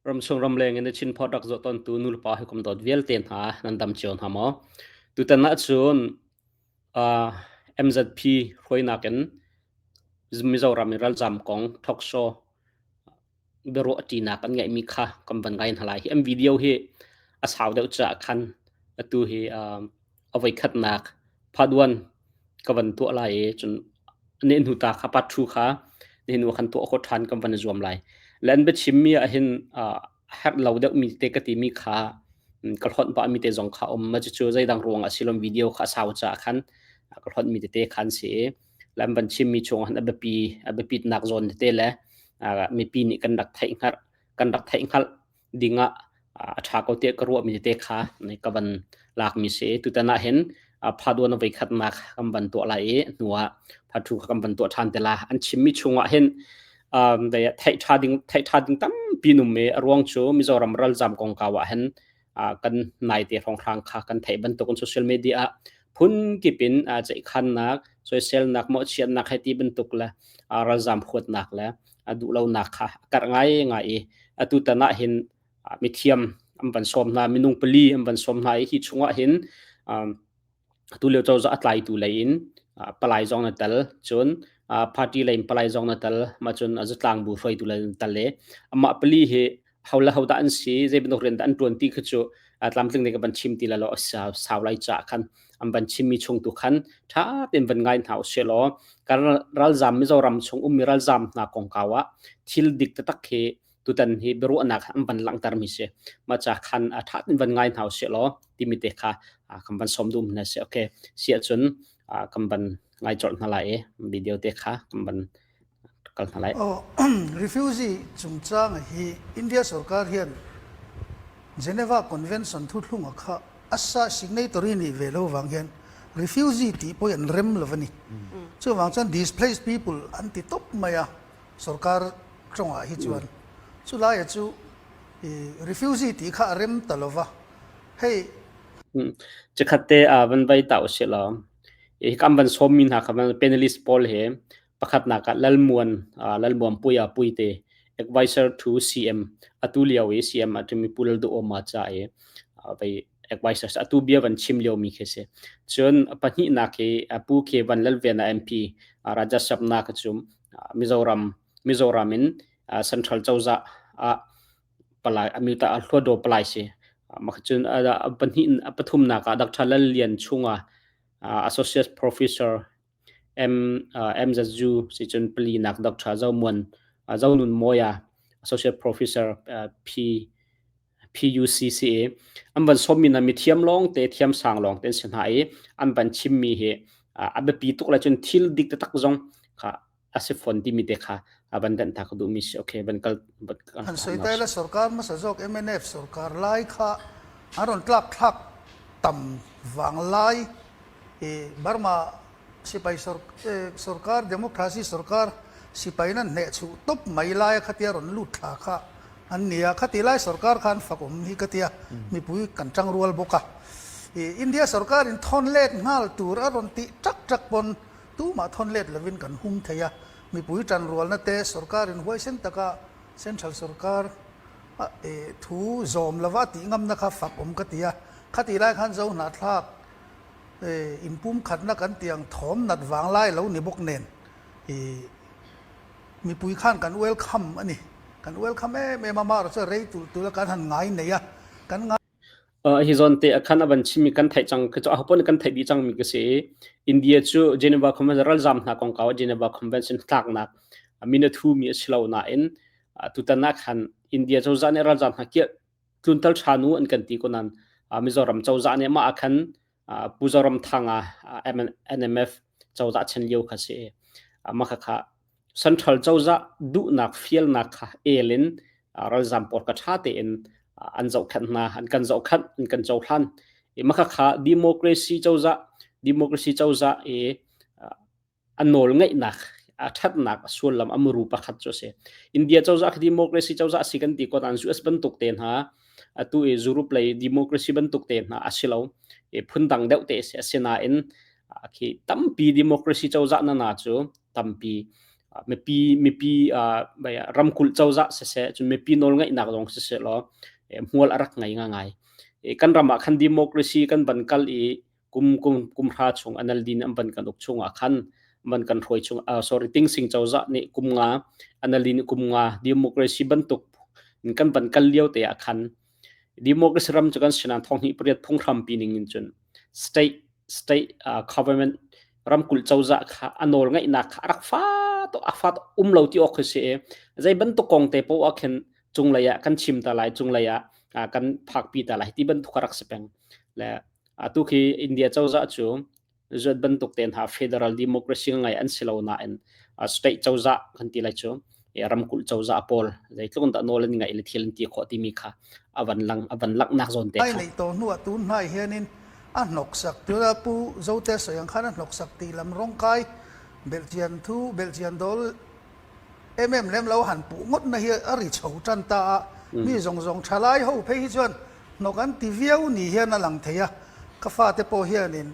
Ramchung ramleng in na Chinphawt rak zoh tawntu nulepa hawikom dawt vialte hna nan dam cio hna maw? Tutan ahcun uh, MZP hruainak in Mizoram i ralzam kong talk show biaruah ṭinak kan ngeihmi kha kan van ngai hna lai. Hi an video hi a sau deuh caah khan atu hi uh, a voikhatnak part 1 ka van tuah lai i cun nehhnu ta kha part 2 kha nehhnu khan tuah khawh ṭhan kan van i zuam lai. Le an biachimmi ah hin uh, herh lo deuhmi te ka timi kha ka hlonh pahmi te zong kha um. Ma cucu zeidang ruang ah silom video kha a sau caah khan ka hlonhmi tete khan si i le an van chimmi chung ah a biapi a biapitnak zawn tete le mipi nih kan rak theih hngalh kan rak theih hngalh ding ah a ṭha ko tiah ka ruahmi tete kha ka van lakmi si. Tutan ah hin phaduan a voikhatnak kan van tuah lai i hnu ah phathu kha kan van tuah ṭhan te la. An chimmi chungah hin theih ṭha ding theih ṭha ding tampi num i a ruang cu Mizoram ralzam kongkau ah hin kan naite hrawnghrang kha kan theih bantukin social media ah phunkip in ceihkhannak, soiselnak, mawhchiatnak hei ti bantuk le ralzam huatnak le duhlonak kha a karh ngaingai i atu tan ah hin mithiam an van sawm hna minung pali an van sawm hna i hi chungah hin atu lio cozah a tlaitu lei in palai zong na tel cun party lei in palai zong na tel mah cun zatlang bu hruaitu lei na tel i amah pali hi ho le ho dah an si zei bantuk rian dah an ṭuan ti khi cu tlamtling nih ka van chim ti la lo sau lai ca khan an van chimmi chung tu khan ṭha tein van ngai hna usih law kan ralzam Mizoram chung ummi ralzam hna kongkau ah thil dik taktak hi tutan hi biaruahnak an van langhtermi si mah ca khan a ṭha tein van ngai hna usih law timi te kha kan van sawm duh hna si okay si ahcun kan van ngai colh hna lai i video te kha kan van kal hna lai. Oh, refugee chungchang hi India sorkar hian Geneva Convention thuthlunga kha asa signatory nih ve lo wang hian refugee tih pawh an rem lo ani. Chuvang chuan displaced people an ti top mai a sorkar tawngah hi chuan chulai chu refugee tih kha a rem ta lova hei Chikhat te a van vai ta usih law hi kam van sawm mi hna kha panelist pawl he Pakhatnak ah Lalmuan Lalmuanpuia Puite advisor to CM atu lio i CM a timi Pu Lalduhoma ca i vei advisor atu bia van chim lio mi khi si. Cun pahnihnak hi Pu K Van Lalvena MP Raja Sabna ka cu Mizoram Mizoram in Central cozah ah palai amita hluado palai si. Mah cun pahnih pathumnak ah Dr. Lal Lian Chunga Associate Professor MZU sicun palinak Dr. Zomuan Zonun Mawia Associate Professor P PUCCA an van sawmmi hna mithiam lawng te thiam sang lawng te an si hna i an van chimmi hi a biapi tuk le cun thil dik taktak zong kha a si fawn timi te kha a van danh ta ka duhmi si okay van kal van kal an soi tai la sarkar hmasa zawk MNF sarkar lai kha an rawn tlak thlak tam vang lai i Burma sipai sarkar democracy sarkar sipai nan hneh chuh top mai lai khatia rawn lut thla kha an nia khati lai sarkar khan fak um hi katia mipui kan tang rual bawka i India sarkar in thon let nghal tur a rawn ti tak tak pon Tumah thawn let lovin kan hum thei a, mipui ṭanrualna te sorkarin huaisen taka central sorkar thu zawm lova tih ngamna kha fak awm ka ti a. Khatih lai khan zo hnahthlak inpumkhatna kan tih ang thawm nat vang lai lo ni bawk nen mipui khan kan welcome a ni. Kan welcome em em a, amaherawhchu chu rei tulh tulh a kan han ngai nei a, kan ngai. Hi zawn te ah khan a van chimmi kan theih cang khi cu aho paoh nih kan theih dih cangmi ka si. India cu Geneva Convention ralzam hna kongkau ah Geneva Convention tlaknak min a thumi a si lo nain tutan ah khan India cozah nih ralzam hna kiah tluntal ṭhan u an kan ti ko nain Mizoram cozah nih mah ah khan Pu Zoramthanga NMF cozah chan lio kha si. Mah khakha Central cozah duhnak fialnak kha el in ralzam pawl kha ṭha tein an zohkhenh hna, an kan zohkhenh, an kan cohlan. I mah khakha democracy cozah, democracy cozah i a nawl ngeihnak, a ṭhatnak, a sullam, a muru pakhat cu a si. India cozah khi democracy cozah a si kan ti ko nain US bantuk te hna, atu i Europe lei democracy bantuk te hna a si lo. I phundang deuh te a si. Asinain khi tampi democracy cozah na na cu tampi. Mipi mipi ramkulh cozah siseh cun mipi nawlngeihnak zong siseh law hmual a rak ngei ngai. Kan ram ah khan democracy kan van kal i kum kum kum hra chung NLD nih an van kan uk chung ah khan van kan hruai chung sorry Tingsing cozah nih kum nga NLD nih kum nga democracy bantuk kan van kal lio te ah khan democracy ram cu kan sinan thonghnih pariat phunghrampi ning in cun state state government ramkulh cozah kha a nawl ngeihnak kha a rak fa to a fa um lo ti awk khi si i zei bantuk kong te poah ah khin cunglei ah kan chim ta lai cunglei ah kan phakpi ta lai ti bantuk a rak si peng le atu khi India cozah cu zuat bantuk ten ha federal democracy ngai an si lo nain state cozah kan ti lai cu ramkulh cozah pawl zeitluk dah nawl an ngaih le thil an ti khawh timi kha a van lang a van langhnak zawn te kha. Ai nei to hnu ah tun hnai hianin a hnoksak tuna pu Zote sawi ang khan a hnoksak ti lam rawngkai belhchian thu belhchian dawl em em lem lo han puh ngawt na hi a ri chho tan ta a mi zawng zawng thalai ho phei hi chuan hnawk an ti viau ni hian a lang thei a ka fate pawh hianin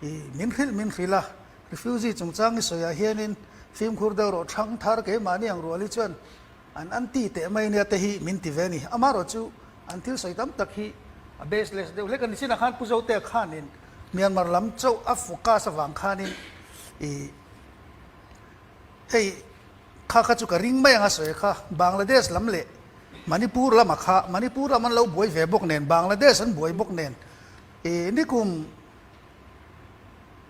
i min hrilh min hrilh a refugee chungchang i sawi ah hianin fimkhur deuh rawh thang thar keimahni ang rual hi chuan An an ti teh mai nia te hi min ti ve ni. Amaherawh chu an thil sawi tam tak hi a baseless deuh hlek a ni. Chinah khan Pu Zote khanin Myanmar lam chauh a focus avang khanin i hei kha kha chu ka ring mai ang a sawi kha Bangladesh lam leh Manipur lama kha Manipur lam an lo buai ve bawk nen Bangladesh an buai bawk nen i nikum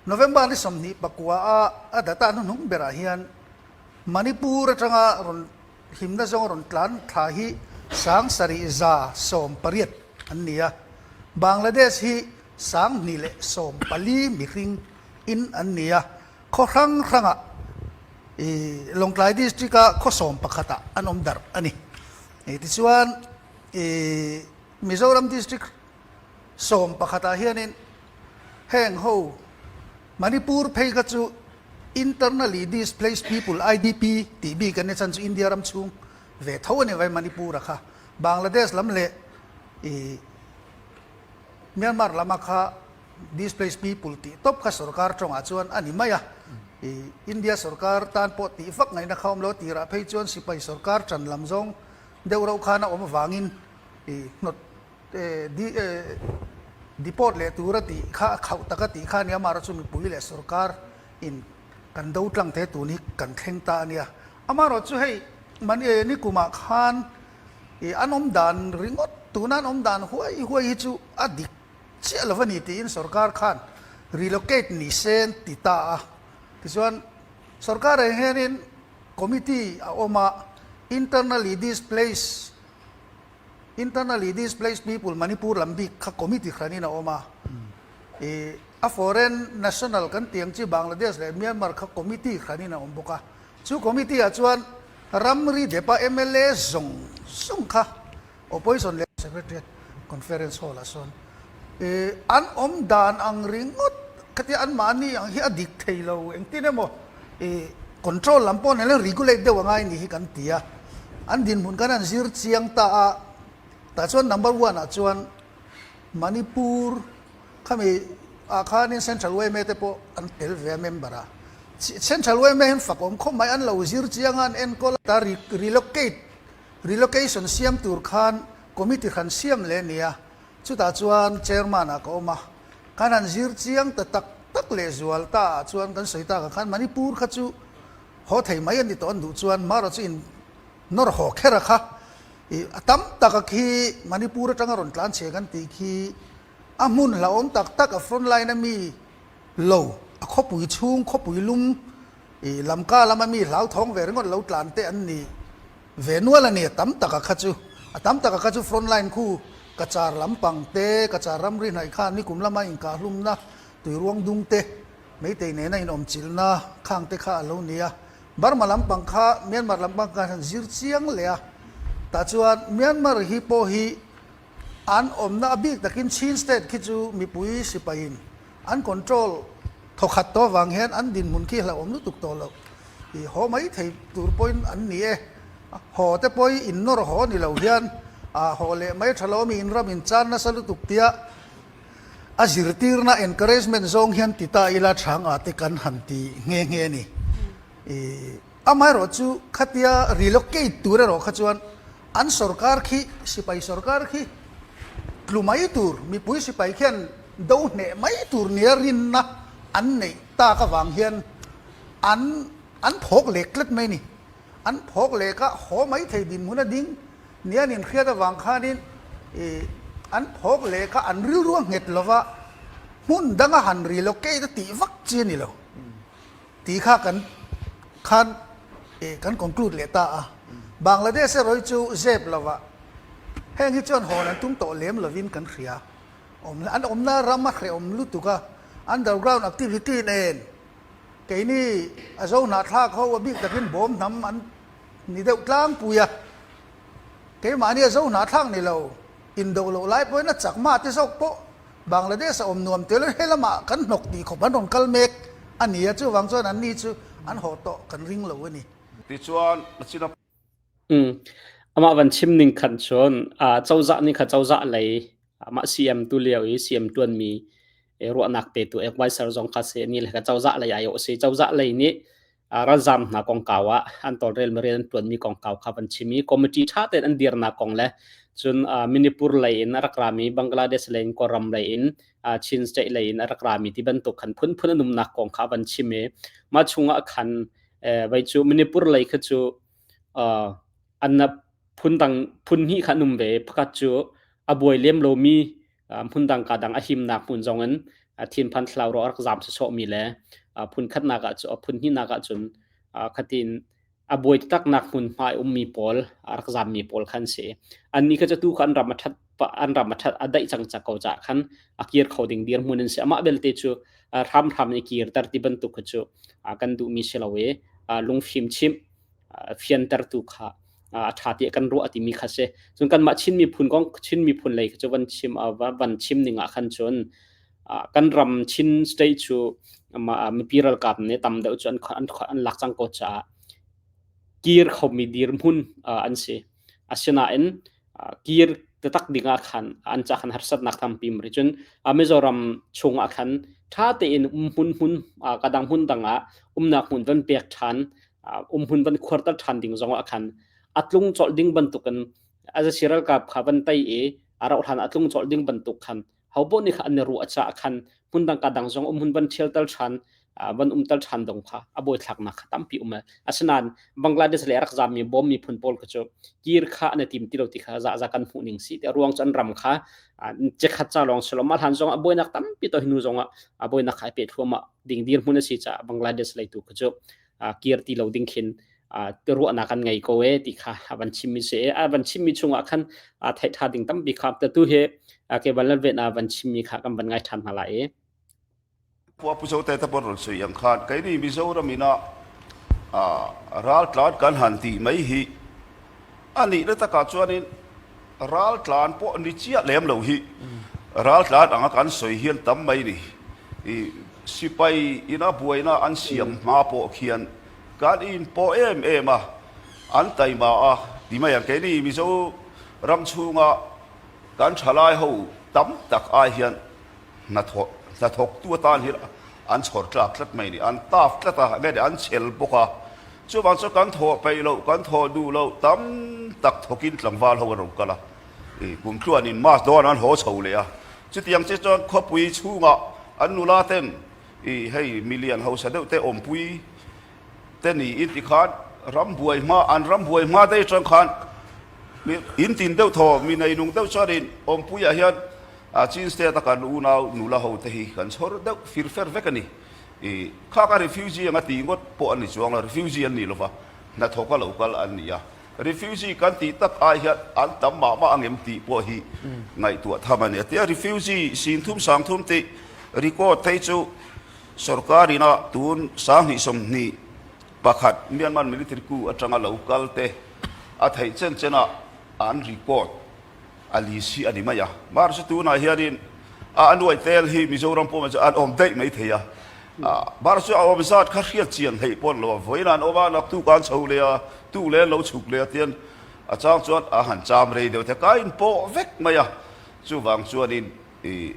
November ni 24 a a data hnuhnung berah hian Manipur atanga rawn hlimna zawng rawn tlan thla hi 7180 an ni a, Bangladesh hi 2014 mihring in an ni a, khaw hrang hrangah i Lawngtlai district a khaw sawm pakhatah an awm darh a ni. Tichuan i Mizoram district sawm pakhatah hianin heng ho Manipur phei kha chu Internally Displaced People, IDP, tih bik an ni chan chu India ram chhung ve tho a ni vai Manipur a kha. Bangladesh lam leh i Myanmar lama kha displaced people tih tawp kha sorkar tawngah chuan a ni mai a. I India sorkar tan pawh tih vak ngaihna kha awm lo tirah phei chuan sipai sorkar tan lam zawng deuh reuh khan a awm avangin i hnawt Deport leh tura tih kha a khauh tak a tih kha a nia, amaherawhchu mipui leh sorkar in kan do tlang te tun hi kan thleng ta a nia. Amaherawhchu hei nikumah khan an awm dan ringawt tuna an awm dan huai huai hi chu a dik chiah lo a ni tiin sorkar khan relocate ni se an ti ta a. Tichuan sorkar ah hianin committee a awm a, internally displaced Internally Displaced People Manipur lam bik kha committee hranin a awm a. I a foreign national kan tih ang chi Bangladesh leh Myanmar kha committee hranin a awm bawk a. Chu committee ah chuan ramri depa mla zawng zawng kha opposition leh Secretariat Conference Hall ah sawn i an awm dan ang ringawt khatia anmahni ang hi a dik thei lo engtin emaw I control lam pawh nen regulate deuh a ngai ni hi kan ti a, an dinhmun khan an zir chiang ta a, tah chuan number one ah chuan Manipur khami ah khanin Central yma te pawh an tel ve a member ah. Central yma hian fak awm khawp mai, an lo zir chiang a, an enkawl a, ta relocate relocation siam tur khan committee hran siam leh a ni a, Chutah chuan chairman ah ka awm a, kan han zir chiang ta tak tak leh zual ta ah chuan kan sawi tak ah khan Manipur kha chu haw thei mai a ni tawh an duh chuan Mara chu in nawr haw kher a kha i a tam tak a khi Manipur atanga rawn tlan chhe kan tih khi a hmun hlauhawm tak tak a front line a mi lo a khawpui chhung khawpui lum i lamka lama mi hlauthawng ve ringawt lo tlan te an ni. Ve nual a ni, a tam taka kha chu. A tam taka kha chu front line khu Cachar lampang te, Cachar ramri hnaih khan nikum lama inkahlumna tuiruang dung te, Meitei nena inawmchilhna khang te kha a lo ni a. Burma lampang kha Myanmar lampang khan han zir chiang leh a. Tah chuan Myanmar hi pawh hi an awmna a bik takin Chin state khi chu mipui sipaiin An control thawkhat tawh avang hian an dinhmun khi hlauhawm lutuk tawh loh. I haw mai thei tur pawhin an ni e. Haw te pawhin in nawr haw ni lo hian a haw leh mai tha lo ami in ram in chan nasa lutuk tia a zirtirna encouragement zawng hian ti ta ila chhang ah te kan han ti nghe nghe a ni. Amaherawhchu khatia relocate tur erawh kha chuan an sorkar khi sipai sorkar khi tlu mai tur, mipui sipai khian do hneh mai tur nia rinna an neih tak avang hian an an phawk lek tlat mai a ni. An phawk lek a, haw mai thei dinhmun a ding nia an inhriat avang khanin an phawk lek a, an rilru a nghet lova hmun danga han relocate a tih vak chi a ni lo. Tih kha kan khan kan conclude leh ta a. Bangladesh erawh hi chu zep lova heng hi chuan hawn an tum tawh lem lovin kan hria. Awm an awmna ram a hrehawm lutuk a, underground activity nen keini a zo hnahthlak ho a bik takin bawm hnam an ni deuh tlangpui a. Keimahni a zo hnahthlak ni lo, indo loh lai pawhin a chakma te zawk pawh Bangladesh a awm nuam tel he lamah kan hnawk tih khawp an rawn kal mek a ni a, chuvang chuan anni chu an haw tawh kan ring lo a ni. Tichuan, a chin a. Um, amah van chim ning khan cun cozah nih kha cozah lei amah CM tu lio i CM tuanmi ruahnak petu advisor zong kha si ni le ka cozah lei ai awh si cozah lei nih ralzaam hna kongkau ah an tawlrel rian an ṭuanmi kongkau kha van chim i committee ṭha tein an dirnak kong le cun Manipur lei in a rak rami Bangladesh lei in Kawlram lei in Chin state lei in a rak rami ti bantuk khan phunphun an umnak kong kha van chim i mah chungah khan vai cu Manipur lei kha cu an phundang phun hnih kha an um ve pakhat cu a buai lem lomi hmundang ka dang a himnak hmun zong in thinphan thlau ro rak zam sawsawhmi le phun khatnak ah cu phun hnihnak ah cun khatin a buai taknak hmun hma i ummi pawl rak zammi pawl khan si anni kha cu tu kha an ram a that an ram a that a daih cang ca ko ca khan a kir kho ding dirhmun an si amah belte cu hramhram in kir ter ti bantuk kha cu kan duhmi si lo i lungfim chimh fiantertu kha a ṭha tiah kan ruah timi kha si. Cun kanmah Chin miphun kong Chin miphun lei kha cu van chim van chim ning ah khan cun kan ram Chin state cu mipi ralkap nih tam deuh cu an an an lak cang ko caah kir khomi dirhmun an si. Asinain kir taktak ding ah khan an ca khan harsatnak tampi um rih. Cun Mizoram chung ah khan ṭha tein um hmun hmun kadang hmun dang ah umnak hmun van pek ṭhan umhmun van khuarter ṭhan ding zong ah khan a tlung colh ding bantukin azasi ralkap kha van tei i a rauh hlan a tlung colh ding bantuk khan hopoh nih kha an i ruah caah khan hmundang ka dang zong umhmun van ṭhialter ṭhan van umter ṭhan dong kha a buaithlaknak kha tampi um. Asinain Bangladesh le rak zammi bawm miphun pawl kha cu kir kha an i tim ti lo ti kha za kan hmuh ning si. Ti ruang cu an ram kha chikkhat ca lawng si lo mah hlan zong ah buainak tampi to hnu zong ah buainak kha ai peh thluahmah ding dirhmun a si caah Bangladesh lei tu kha cu kir ti lo ding khin ruahnak an ngei ko e ti kha a van chimmi si a van chimmi chungah khan theih ṭha ding tampi kha tu hi ke van lan vet van chimmi kha kan van ngai ṭhan hna lai i. Pu Pu Zote te pon ron sui ang khan keini Mizoram ina raltlan kan han ti mai hi ani na taka chuanin raltlan pawh ni chiah lem lo hi raltlan anga kan soi hian tam mai ni i sipai ina buaina an siam hma pawh khian kan in pawh em em a an taima a ti mai ang keini Mizo ram chhunga kan thalai ho tam tak ai hian hnathawh hnathawktu atan hian an chhawr tlak tlat mai a ni. An taf tlat a, nge an chel bawk a. Chuvang chuan kan thawh peih loh, kan thawh duh loh tam tak thawkin tlangval ho an rawn kal a. I kum tluanin March dawn an haw chho leh a. Chutiang che chuan khawpui chhungah an nula ten i hei milian hausa deuh te awmpui te niin tikhan ram buai hma an ram buai hma daih atang khan mi in tin deuh thaw mi neinung deuh chuanin awmpuiah hian A Chin State a kan unau nula ho te hi kan chhawr deuh fir fer vek a ni. I khak a refugee anga ti ngawt pawh an ni chuang lo, refugee an ni lova hnathawk a lo kal an ni a. Refugee kan tih tak ai hian an tam mah mah angem tih pawh hi ngaihtuah tham a ni. A tia refugee singthum sangthum tih record phei chu sorkar ina tun 2021 Myanmar military coup atanga lo kal te a theih chen chen ah an record a list hi a ni mai a. Mahse tunah hianin a a nuai tel hi Mizoram pawh chu an awm daih mai thei a. Mahse a awm zat kha hriat chian hleih pawh an lo a, vawiin an awm a, naktuk an chho leh a, tu leh an lo chhuk leh a tian a chang chuan a han cham rei deuh thei a, ka inpawh vek mai a. Chuvang chuanin ih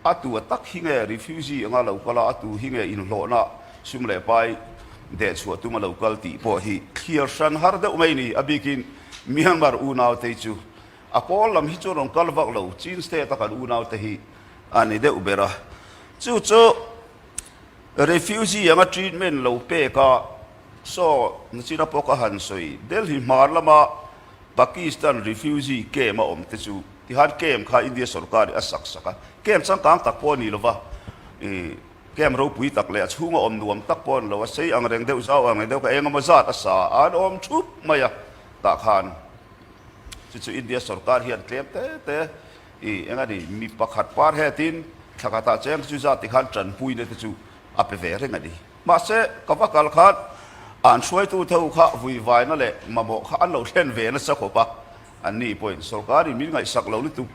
A tu a tak hi nge refugee anga lo kal a, a tu hi nge inhlawhna sum leh pai Dehchhuah tum a lo kal tih pawh hi thliar hran har deuh mai ni. A bikin Myanmar unaute chu a pawl lam hi chu rawn kal vak lo, Chin state a kan unaute hi a ni deuh ber a. Chu chu refugee anga treatment lo pek a, saw nachina pawh ka han sawi, Delhi hmar lama Pakistan refugee camp a awm te chu tihan camp kha India sorkar in a sak sak a, camp changkang tak pawh a ni lova, ih camp ropui tak leh a chhunga awm nuam tak pawh a ni lo, a sei ang reng deuh zau ang reng deuh kha eng emaw zat a sa a, an awm thup mai a tah khan chu chu India sorkar hian tlem te te ih eng a ni mi pakhat par hetin thla khatah cheng chu zat tikhan tanpuina te chu a pe ve reng a ni. Mahse, ka va kal khan an hruaitu tho kha vuivaina leh mamawh kha an lo thlen ve nasa khawp a, anni pawhin sorkarin min ngaihsak lo lutuk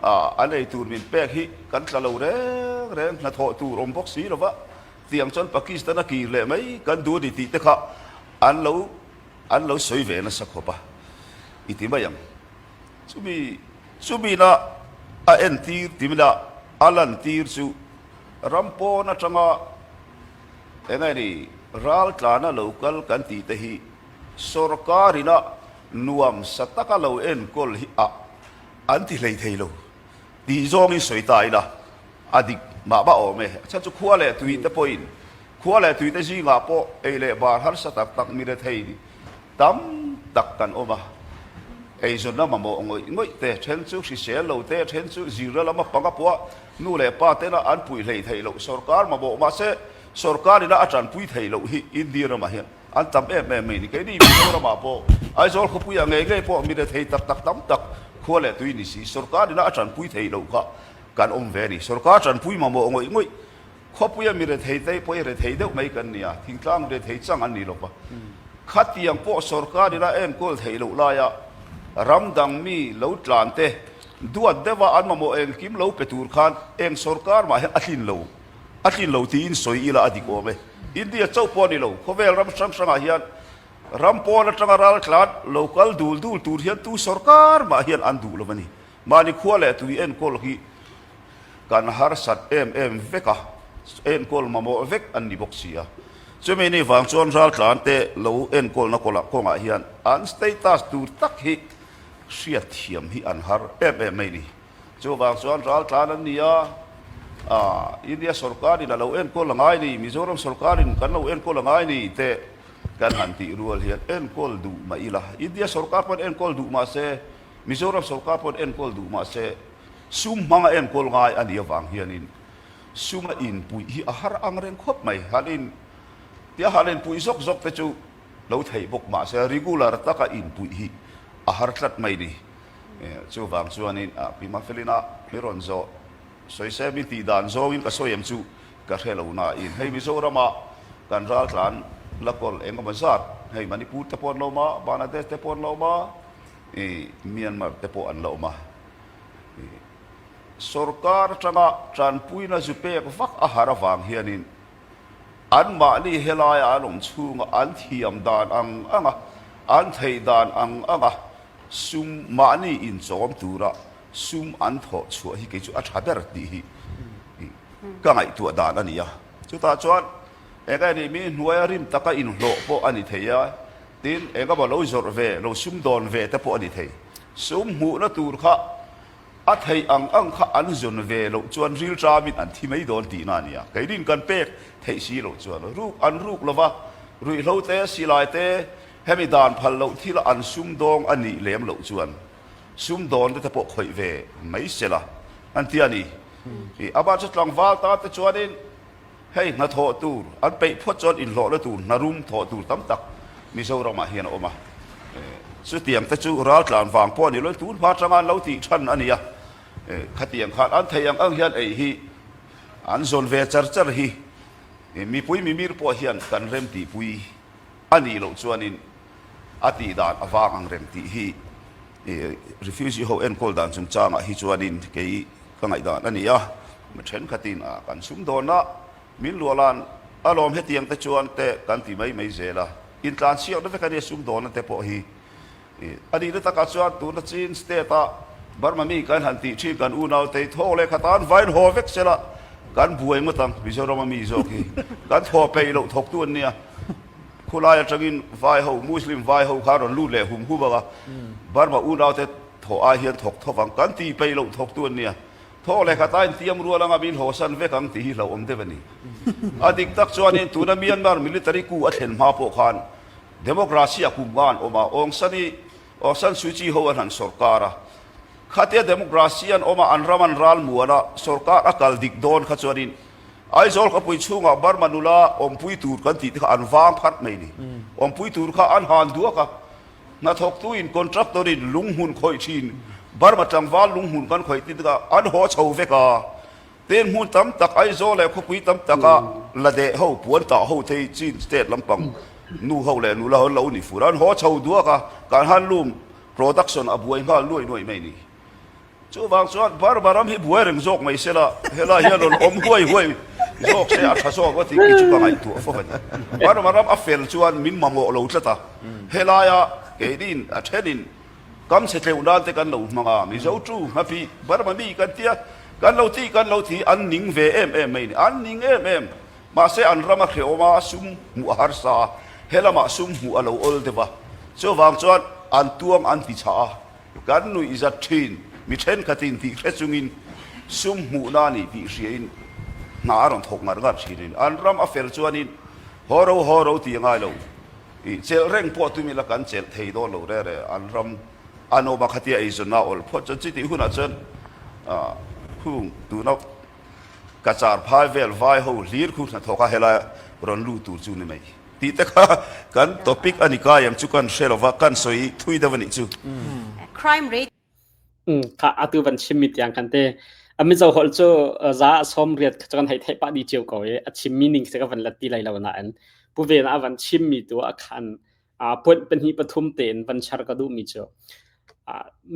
a, an ei tur min pek hi kan tla lo reng reng, hnathawh tur awm bawk si lova, tiang chuan Pakistan a kir leh mai kan duh a ni tih te kha an lo an lo sawi ve nasa khawp a, i ti mai ang. Chumi chumina a entir timina a lantir chu ram pawn atanga Eng nge ni, ral tlana lo kal kan tih te hi sorkar ina nuam sa taka lo enkawl hi a an ti hlei thei lo tih zawngin sawi ta ila a dik mah mah awm e. A chhan chu khua leh tui te pawhin khua leh tui te zingah pawh ei leh bar harsa tak tak mi rethei tam tak kan awm a, eizawnna mamawh ngawih ngawih te, then chu hrisel lo te, then chu zirna lama panga pawha nu leh pa tena an puih hlei theih loh sorkar mamawh mahse sorkar ina a tanpui theih loh hi India ramah hian an tam em em mai ni. Keini Mizoramah pawh Aizawl khawpuiah ngei ngei pawh mi rethei tak tak tam tak khua leh tui ni si sorkar ina a tanpui theih loh kha kan awm ve a ni. Sorkar tanpui mamawh ngawih ngawih Khawpuia mi rethei te pawh hi rethei deuh mai kan ni a, thingtlang rethei chang an ni lo va. Khatiang pawh sorkar ila enkawl theih loh laia ram dang mi lo tlan te duat deuha an mamawh engkim lo pe tur khan eng sorkar mah hian a tlin lo, a tlin lo tiin sawi ila a dik awm e. India chauh pawh a ni lo, khawvel ram hrang hrangah hian ram pawn atanga ral tlan lo kal dul dul tur hian tu sorkar mah hian an duh lo a ni. Mahni khua leh tui enkawl hi kan harsat em em vek a, enkawl mamawh vek an ni bawk si a. Chumi ni vang chuan raltlante lo enkawlna kawlah kawngah hian an status tur tak hi hriatthiam hi an har em em mai ni. Chuvang chuan raltlan an ni a, India sorkarin a lo enkawl a ngai ni, Mizoram sorkarin kan lo enkawl a ngai ni teh kan han tih rual hian enkawl duh mah ila, India sorkar pawn enkawl duh mah se, Mizoram sorkar pawn enkawl duh mah se, sum hmanga enkawl ngai a nih avang hianin suma inpuih hi a har ang reng khawp mai. Han in tia han inpuih zawk zawk te chu lo theih bawk mah se regular taka inpuih hi a har tlat mai ni. Chuvang chuanin Pi Mafelina mi rawn zawh sawi se mi tih dan zawngin ka sawi em chu ka hre lo nain hei Mizorama kan raltlan la kawl engemaw zat hei Manipur te pawh an lo awm a, Bangladesh te pawh an lo awm a, I Myanmar te pawh an la awm a. I sorkar atanga tanpuina zu pek vak a har avang hianin anmahni helaia an awm chhunga an thiam dan ang anga, an theih dan ang anga sum mahni inchawm tura sum an thawh chhuah hi kei chu a tha ber tih hi ka ngaihtuah dan a ni a. Chutah chuan eng nge ni mi hnuaia rim taka inhlawh pawh a ni thei a. Tin, eng emaw lo zawrh ve, lo sumdawn ve te pawh a ni thei. Sum hmuhna tur kha a theih ang ang kha an zawn ve loh chuan rilṭamin an thi mai dawn tihna a ni a. Keinin kan pek theih si loh chuan ruk an ruk lo va, ruihhlo te, silai te, hemi dan phal loh thila an sumdawng a nih lem loh chuan sumdawnte te pawh khawih ve mai sela an ti a ni. Amah chu tlangval tan te chuanin Hei hnathawh tur an peih phawt chuan inhlawhna tur hnarum thawh tur tam tak Mizoramah hian a awm a. Chutiang te chu raltlan vang pawh a ni lo, tun hma atanga an lo tih than a ni a. Khatiang khan an theih ang ang hian ei hi an zawn ve char char hi mipui mimir pawh hian kan rem tihpui a nih loh chuanin a tih dan a vang ang reng tih hi refugee ho enkawl dan chungchangah hi chuanin kei Ka ngaihdan a ni a, mi thenkhatin a kan sumdawn a, min luahlan a lawm hetiang te chuan te kan ti mai mai zel a, intlanchhiakna vek a nia sumdawnna te pawh hi. A nihna takah chuan tuna Chin state a Burma mi kan han tih thin kan unaute thawk leh khatan vain haw vek sela kan buai ngawt ang Mizorama mi zawk hi kan thaw peih loh thawktu an nia. Khulai atangin vai ho, Muslim vai ho kha rawn lut leh hum hum ang a, Burma unaute thawh ai hian thawk thawk ang kan ti peih loh thawktu an nia. Thawk leh khat a intiam rual anga min hawsan vek ang tih hi hlauhawm deuh a ni. A dik tak chuanin tuna Myanmar military coup a thlen hma pawh khan democracy a kum nga an awm a, Aung San i Aung San Suu Kyi ho an han sawrkar a. Khatia democracy an awm a, an ram an ral muan a, sawrkar a kal dik dawn kha chuanin Aizawl khawpui chhungah Burma nula awmpui tur kan tih te kha an vang pharh mai ni. Awmpui tur kha an han duak a, hnathawktuin contractor in lunghmun khawih thin Burma tlangval lunghmun kan khawih tih te kha an haw chho vek a. Tin hmun tam tak Aizawl leh khawpui tam taka la deh ho, puan tah ho te hi Chin state lampang nu ho leh nula ho an lo ni fur a, an haw chho duak a, kan handloom production a buai nghal nuaih nuaih mai ni. Chuvang chuan Burma ram hi buai reng zawk mai sela, helai hian rawn awm huai huai zawk se a tha zawk a tih khi chu ka ngaihtuah fo a ni. Burma ram a fel chuan min mamawh lo tlat a, helaia keinin a thenin kam chhe tleuh nan te kan lo hmang a, Mizo tu hnapi Burma mi kan tia, kan lo tih kan lo ti an ning ve em em mai ni, an ning em em. Mahse an ram a hrehawm a, sum hmuh a harsa a, helamah sum hmuh a lo awl deuh a, chuvang chuan an tuang an ti chhah a. Kan nuih zat thin, mi thenkhatin tih hre chungin sum hmuhna a nih tih hriain hna a rawn thawk ngar ngar thinin an ram a fel chuanin haw ro haw ro tih a ngai lo. Ih chelh reng pawh tum ila kan chelh thei dawn lo re re, an ram an awm a khatia eizawnna a awlh phawt chuan chutih hunah chuan hung tuna ka char phai vel vai ho hlir khu hnathawk a helai rawn lut tur chu ni mai. Tih te kha kan topic a ni kai ang chu kan hre lova, kan sawi thui deuh a nih chu. Crime rate. Kha atu van chimmi tiang kan te. A Mizo holh cu za 80 kha kan hei theih pah dih cio ko i a chimmi ning se ka van let ti lai lo nain Pu Ven a van chimmi tu ah khan point pahnih pathum tein van char ka duhmi cu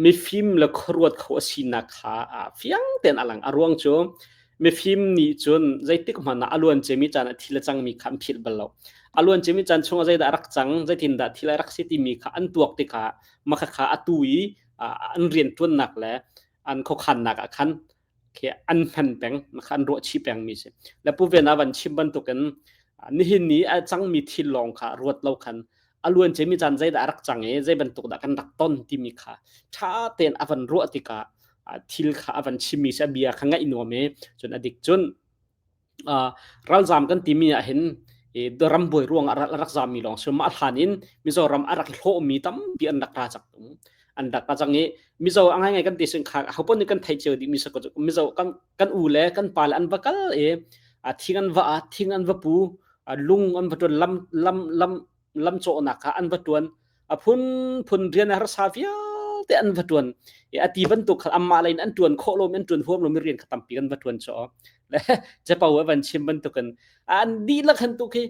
mifim le khuaruat kho a sinak kha fiang tein a lang. A ruang cu mifim nih cun zeitik hmanh ah a luan ciami caan ah thil a cangmi kha an philh bal lo. A luan ciami caan chungah zeidah a rak cang, zeitindah thil a rak si timi kha an tuak tikah mah khakha atu i an rianṭuannak le an khuakhannak ah khan khi an hman peng, kha an ruah chih pengmi si. Le Pu Ven a van chim bantukin nihin ni a cangmi thil lawng kha ruat lo khan a luan ciami caan zeidah a rak cang i zei bantuk dah kan rak ton timi kha ṭha tein a van ruah tikah thil kha a van chimmi si a bia kha ngaih nuam i cun a dik cun ralzam kan timi ah hin ram buai ruangah a rak zammi lawng si mah hlan in Mizoram a rak i hlawhmi tampi an rak ra cang an rak ra cang i Mizo a ngaingai kan ti sin kha ho nih kan theih cio dih mi Mizo kan kan u le kan pa le an va kal i thing an va thing an va pu lung an va tuan lam lam lam lamcawhnak kha an va ṭuan. A phunphun rian harsa vialte an va ṭuan. I a ti bantuk kha anmah lei in an ṭuan khawh lomi, an ṭuan huam lomi rian kha tampi kan va ṭuan cu. Le capo a van chim bantukin an dihlak han tu khi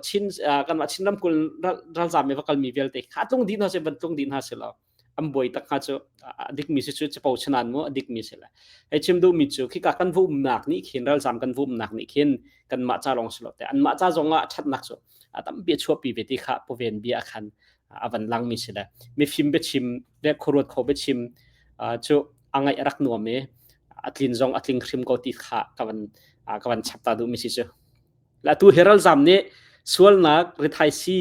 Chin kanmah Chin ramkulh ralzaam i va kalmi vialte kha tlung dih hna seh van tlung dih hna seh law an buai tak hnga cu a dikmi si cu capo chanan mu a dikmi si le hei chim duhmi cu khika kan va umnak nih khin ralzam kan va umnak nih khin kanmah ca lawng si lo te anmah ca zong ah ṭhatnak cu a tampi a chuahpi ve ti kha puven bia khan a van langmi si le mifim biachim le khuaruat kho biachim cu a ngaih a rak nuam i a tlin zong a tling hrim ko ti kha ka van ka van chap ta duhmi si cu La tu hi ralzam nih sualnak rithaisi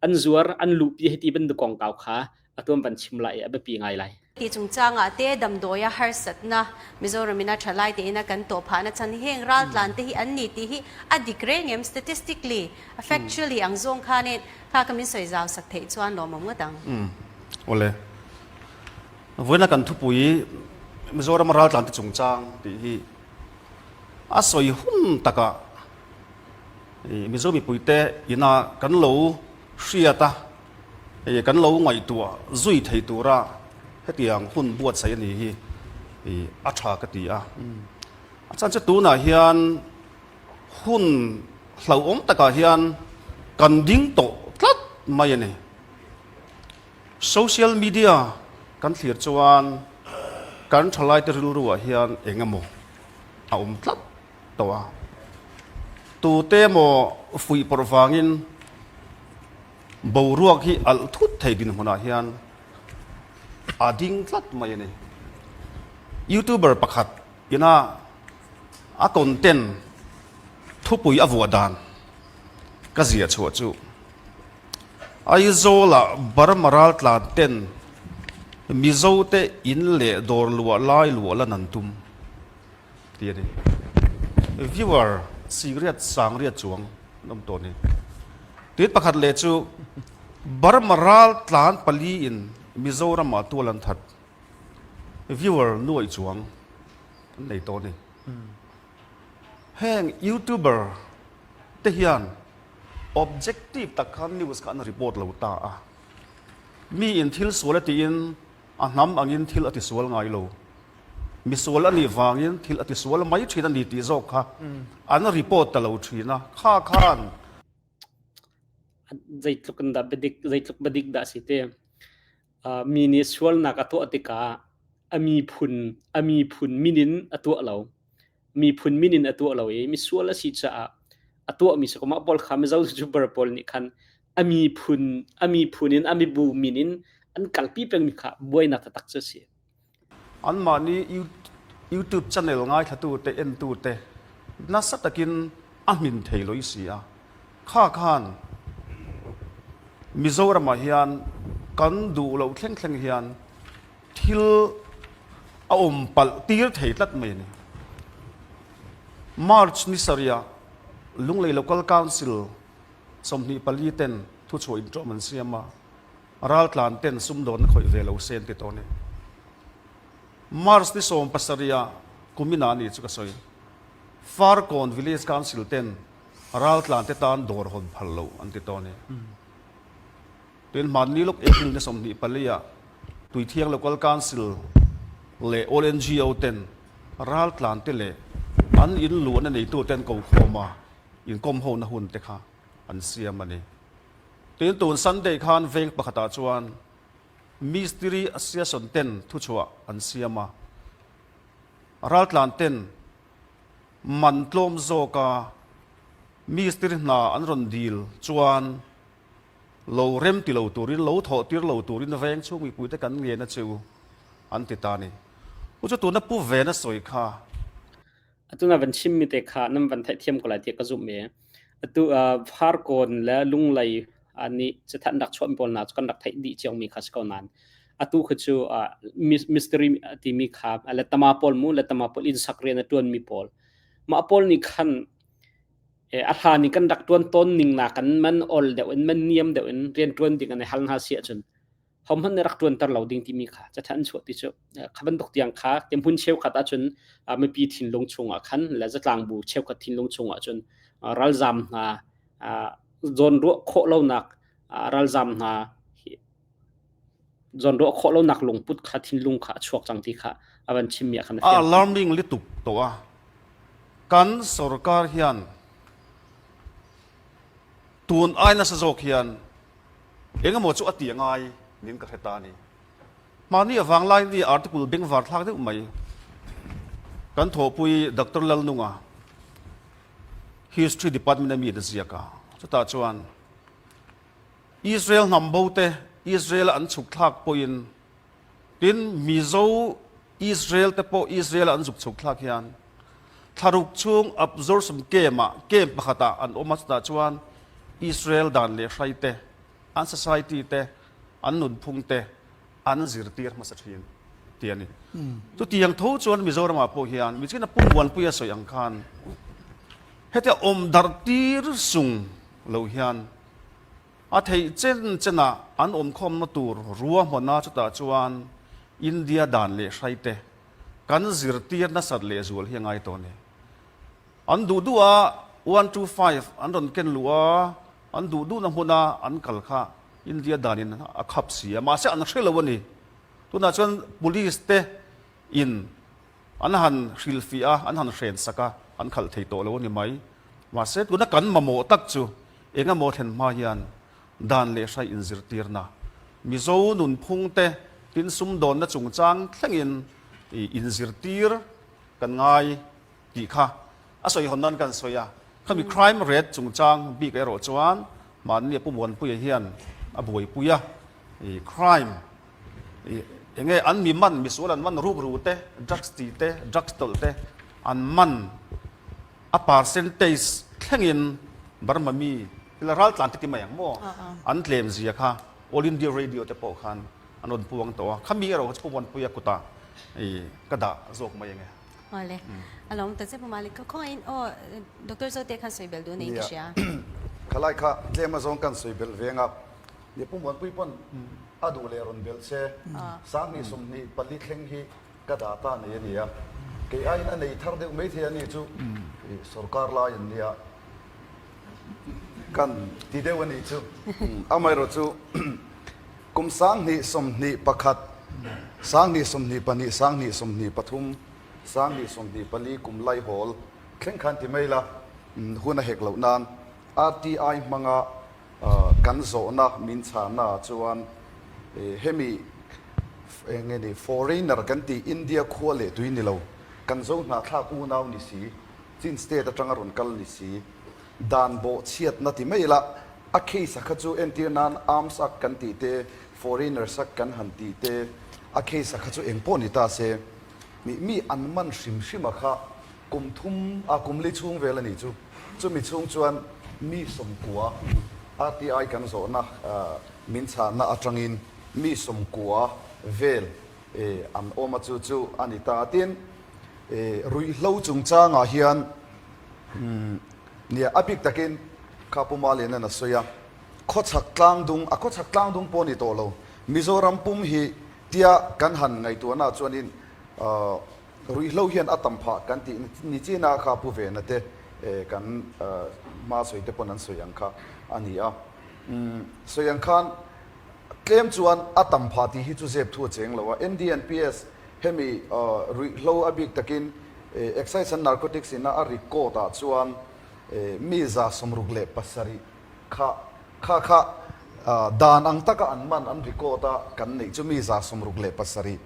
an zuar an luhpi hei ti bantuk kongkau kha atu an van chim lai i a biapi ngai lai. Ti chungchang ah te damdawi a harsatna Mizoram in a thalai te in a kan tawh phahna chan heng raltlan te hi an ni ti hi a dik reng em statistically factually ang zawng khanin kha ka min sawi zau sak theih chuan lawmawm ngawt ang. Ole. Voina kan thupui Mizoram raltlan te chungchang tih hi A sawi hun takah Mizo mipuite ina kan lo hriat a, kan lo ngaihtuah zui thei tura hetiang hun buatsaih a ni hi a tha ka ti a. A chan chu tunah hian hun hlauhawm takah hian kan ding tawh tlat mai a ni. Social media kan thlir chuan kan thalaite rilruah hian eng emaw a awm tlat tawh a. Tute emaw fuihpawrh vangin boruak hi alh thut thei dinhmunah hian a ding tlat mai a ni. Youtuber pakhat ina a content thupui a vuah dan ka ziah chhuah chu. Aizawl-ah Burma raltlan ten Mizote inn leh dawr luah lai luah lan an tum ti a ni. Viewer singriat sangriat chuang an awm tawh a ni. Tuin pakhat leh chu Burma raltlan pali in Mizoram-ah tual an that. Viewer nuaih chuang an nei tawh a ni. Heng YouTuber te hian objective tak khan news kha an report lo ta a. Mi in thil sual a tiin a hnam angin thil a tisual ngai lo. Misual a nih vangin thil a tisual mai thin a ni tih zawk kha an report ta lo thin a. Kha khan. Zeitluk in dah biadik, zeitluk biadik dah si ti. Mi nih sualnak a tuah tikah a miphun a miphun min in a tuah lo. Miphun min in a tuah lo i misual a si caah a tuahmi si ko. Mah pawl kha Mizo YouTuber pawl nih khan a miphun a miphun in a mibu min in an kalpi pengmi kha buainak taktak cu a si. Anmahni YouTube channel ngaithlatute entute nasa takin a hmin thei lo i si a. Kha khan Mizoramah hian kan duh loh thleng thleng hian thil a awm palh tir thei tlat mai a ni. March ni sarihah Lunglei Local Council 24 ten thuchhuah inṭawm an siam a. Raltlan ten sumdawnna khawih ve lo se an ti tawh a ni. March ni 17 ah kumin ah a ni chu ka sawi. Farkawn Village Council ten raltlan te tan dawr hawn phal lo an ti tawh a ni. Tin hmanni lawk April ni 24 ah Tuithiang Local Council leh All NGO ten raltlan te leh an in luahna neitu ten ko khawm a inkawm hona hun te kha an siam a ni. Tin tun Sunday khan veng pakhatah chuan Mistiri Association ten thuchhuah an siam a, raltlan ten man tlawm zawka mistiri hna an rawn dil chuan lo rem ti lo turin, lo thawh tir lo turin veng chhung mipuite kan ngen a che u an ti ta a ni. Pu chu tuna Pu Vena sawi kha. Atu na van chimmi te kha nan van theihthiam ko lai tiah ka zumh i atu Farkawn le Lunglei nih cathanh rak chuahmi pawl hna cu kan rak theih dih ciomi kha si ko nain atu kha cu mystery timi kha letama pawl mu letama pawl inn sak rian a ṭuanmi pawl mah pawl nih khan a hlan i kan rak ṭuan tawn ning nakin man ol deuh in man niam deuh in rian ṭuan ding an i hal hna si ahcun hohmanh nih rak ṭuanter lo ding timi kha cathanh an chuah ti cu kha bantuk tiang kha hmun cheukhat ahcun mipi thinlung chungah khan le zatlangbu cheukhat thinlung chungah cun ralzam hna zawnruah khawh lonak ralzam hna zawnruah khawh lonak lungput kha thinlung kha a chuak cang ti kha a van chimmi ah khan a fiang. Alarming lituk to a kan sarkar hian tun ai nasa zawk hian Engemaw chu a ti a ngai nin ka hre ta a ni. Hmani a vanglai ni article bengvar thlak deuh mai kan thawhpui Doctor Lalnunga History Department a mi in a ziak a. Chutah chuan Israel hnam bo te Israel a an chhuk thlak pawhin tin Mizo Israel te pawh Israel a an zuk chhuk thlak hian thlaruk chhung absorption camp ah camp pakhat ah an awm a chutah chuan Israel dan leh hrai te an society te an nunphung te an zirtir hmasa thin ti a ni. Chutiang tho chuan Mizoram ah pawh hian michina Pu Muanpuia sawi ang khan hetia awm darh tir sung lo hian A theih chen chenah an awmkhawmna tur ruahmana chutah chuan India dan leh hraite kan zirtir nasat lehzual hi a ngai tawh a ni. An duh duh a 125 an rawn ken luh a, an duh duhna hmuna an kal kha India danin a khap si a, mahse an hre lo a ni. Tunah chuan police te in An han hrilhfiah a, an han hrensak a, an khalh thei tawh lo a ni mai. Mahse, tuna kan mamawh tak chu eng emaw thlen hma hian dan leh hrai inzirtirna, Mizo nunphung te tin sumdawnna chungchang thlengin inzirtir kan ngai tih kha a sawihawn nan kan sawi a. Khami crime rate chungchang bik erawh chuan mahni a Pu Muanpuia hian a buaipui a, crime Enge an mi man, misual an man ruk ru te, drugs ti te, drugs tawlh te an man a percentage thlengin Burma mi. Ila raltlan te ti mai ang maw? An tlem zia kha All India Radio te pawh khan an rawn puang tawh a. Khami erawh kha chu Pu Muanpuia kutah i ka dah zawk mai ange. Awle. A lawm ta che Pu Malik. Ka khawngaih in aw Doctor Zote khan sawi belh duh nei ka hria. Khalai kha tlem azawng kan sawi belh veng a. Ni Pu Muanpui pawn a duh leh rawn belh se. 20 24 thleng hi ka data nei a ni a. Kei aiin a nei thar deuh maithei a ni chu sorkar lai an nia. Kan ti deuh a nih chu. Amaherawh chu kum 2021, 2022, 2023, 2024 kum laihawl thleng khan ti mai la, hun a hek loh nan RTI hmanga kan zawhna min chhanna ah chuan hemi eng nge ni foreigner kan tih India khua leh tui ni lo, kan zo hnahthlak unau ni si, Chin state atanga rawn kal ni si. Dan bawh chhiatna ti mai ila, a case a kha chu entir nan Arms Act kan tih te, Foreigners Act kan han tih te, a case a kha chu eng pawh ni ta se, mi mi an man hrim hrim a kha kum thum a kum li chhung vel a nih chu. Chumi chhung chuan mi 90 RTI kan zawhna min chhanna atangin mi 90 vel an awm a chu chu a ni ta. Tin, Ruihhlo chungchangah hian nia a bik takin kha Pu Malianan a sawi a, khawchhak tlangdung, a khawchhak tlangdung pawh a ni tawh lo, Mizoram pum hi tia kan han ngaihtuahnaah chuanin ruihhlo hian a tam phah kan tih ni china kha Pu Vena te kan hma sawi te pawn an sawi ang kha a ni a. Sawi ang khan tlem chuan a tam phah tih hi chu zep thu a cheng lo a, NDNPS Hemi ruihhlo a bik takin Excise and Narcotics ina a record ah chuan mi 67 kha kha kha dan ang taka an man an record a kan neih chu mi 67